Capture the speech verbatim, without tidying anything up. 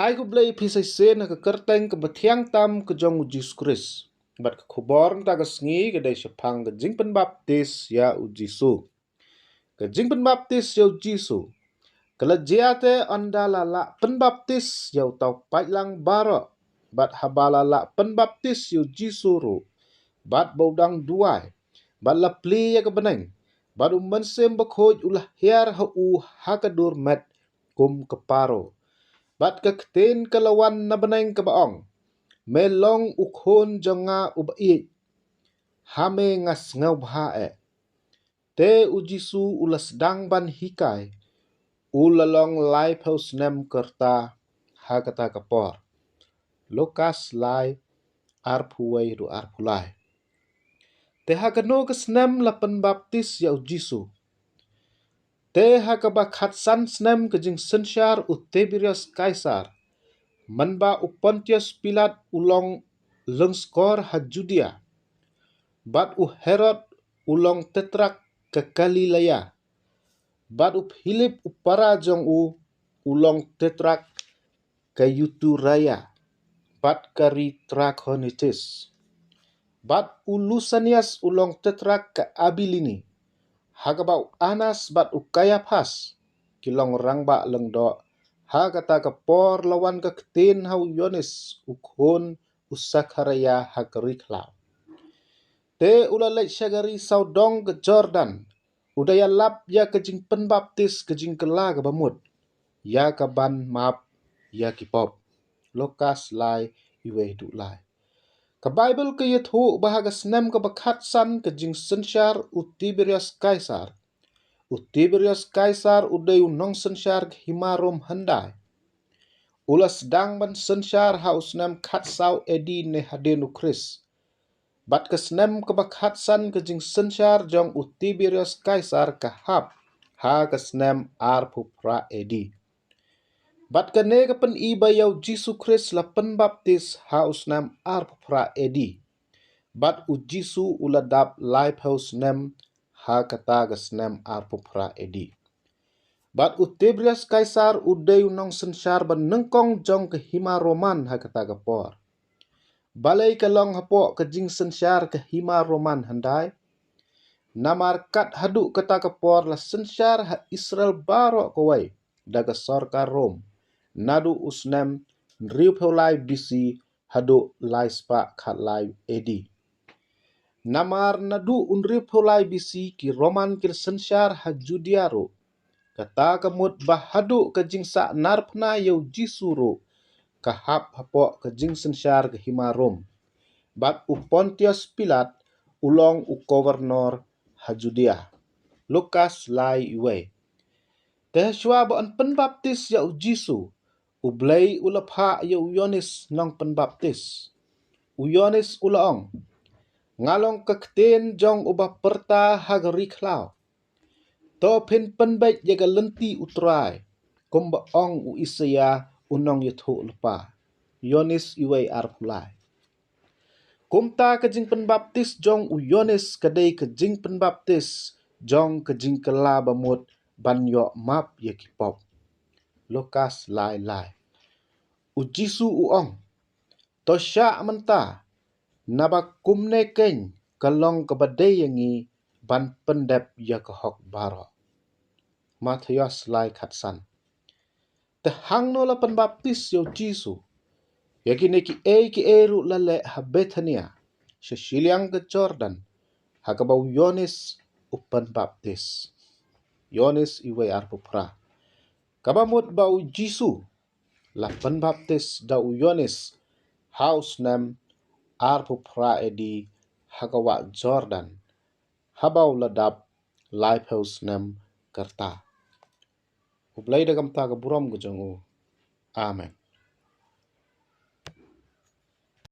Ai khublei phi sa shisien ha ka kyrteng kaba thiang tam ka jong u Jisu Khrist. Bad ka khubor mynta ka sngi ka dei shaphang ka jingpynbaptis ïa u Jisu. Ka jingpynbaptis ïa u Jisu. Ka la jia te ynda la lah pynbaptis ïa uta u paidlang baroh. Bad haba la lah pynbaptis ïa u Jisu ruh, bad ba u dang duwai, bad la plie ïa ka bneng, bad u Mynsiem Bakhuid u la hiar ha u ha ka dur met kum ka paro. Bad ka ktien ka la wan na bneng kaba ong, "Me long u Khun jong nga uba ïeit, ha me nga sngewbha eh." Te u Jisu u la sdang ban hikai, u la long laiphew snem ka rta ha kata ka por. Lukas lai, arphew wei haduh arphew lai. Te ha kano ka snem la pynbaptis ïa u Jisu? Te ha kaba khatsan snem ka jingsynshar u Tiberius Kaisar, mynba u Pontius Pilat u long lyngskor ha Judia, bad u Herod u long tetrak ka Galilea, bad u Philip u para jong u u long tetrak ka Iturea, bad ka ri Trakhonitis, bad u Lusanias u long tetrak ka Abilini, ha kaba u Anas bad u Kaiaphas ki long rangbah lyngdoh. Ha kata ka por la wan ka ktien ha u Ïoannis u khun u Sakharaïa ha ka ri khlaw. Te u la leit sha ka ri sawdong ka Jordan, u da ïalap ïa ka jingpynbaptis ka jingkylla kaba mut, ïa ka ban map ïa ki pop. Lukas lai, wei haduh lai. Ka Baibl ka ïathuh ba ha ka snem kaba khatsan ka jingsynshar u Tiberius Kaisar. U Tiberius Kaisar u dei u nongsynshar ka hima Rom hyndai. U la sdang ban synshar ha u snem khatsaw A D ne hadien u Khrist. Bad ka snem kaba khatsan ka jingsynshar jong u Tiberius Kaisar ka hap ha ka snem arphew phra A D. Bad kane ka pyni ba ïa u Jisu Khrist la pynbaptis ha u snem arphew phra A D. Bad u Jisu u la dap laiphew snem ha kata ka snem arphew phra A D. Bad u Tiberius Kaisar u dei u nongsynshar ba nyngkong jong ka hima Roman ha kata ka por. Balei ka long hapoh ka jingsynshar ka hima Roman hyndai? Namar kat haduh kata ka por la synshar ha Israel baroh kawei da ka sorkar Rom, naduh u snem hynriewphew lai B C haduh laispah khatlai A D. Namar naduh u hynriewphew lai B C ki Roman ki la synshar ha Judia ruh. Kata ka mut ba haduh ka jingsah narphna ïa u Jisu ruh ka hap hapoh ka jingsynshar ka hima Rom. Bad u Pontius Pilat u long u governor ha Judia. Lukas lai, wei. Te hashwa ba yn pynbaptis ïa u Jisu, U Blei u la phah ïa u Ïoannis nongpynbaptis. U Ïoannis u la ong, "Nga long ka ktien jong uba pyrta ha ka ri khlaw. To phin pynbeit ïa ka lynti U Trai, kumba ong u Isaïah u nongïathuhlypa." Ïoannis wei arphew lai. Kumta ka jingpynbaptis jong u Ïoannis ka dei ka jingpynbaptis jong ka jingkylla ba mut ban ïoh map ïa ki pop. Lukas lai lai. U Jisu u ong, "To shah mynta, naba kumne keiñ ka long kaba dei ïa ngi ban pyndep ïa ka hok baroh." Mathaios lai khatsan. Te hangno la pynbaptis ïa u Jisu? Ïa kine kiei kiei ruh la leh ha Bethania, sha shiliang ka Jordan, ha kaba u Ïoannis u pynbaptis. Ïoannis wei arphew phra. Kaba mut ba u Jisu la pynbaptis da u Ïoannis ha u snem arphew phra A D ha ka wah Jordan, haba u la dap laiphew snem ka rta. U Blei da kumta ka burom ka jong u. Amen.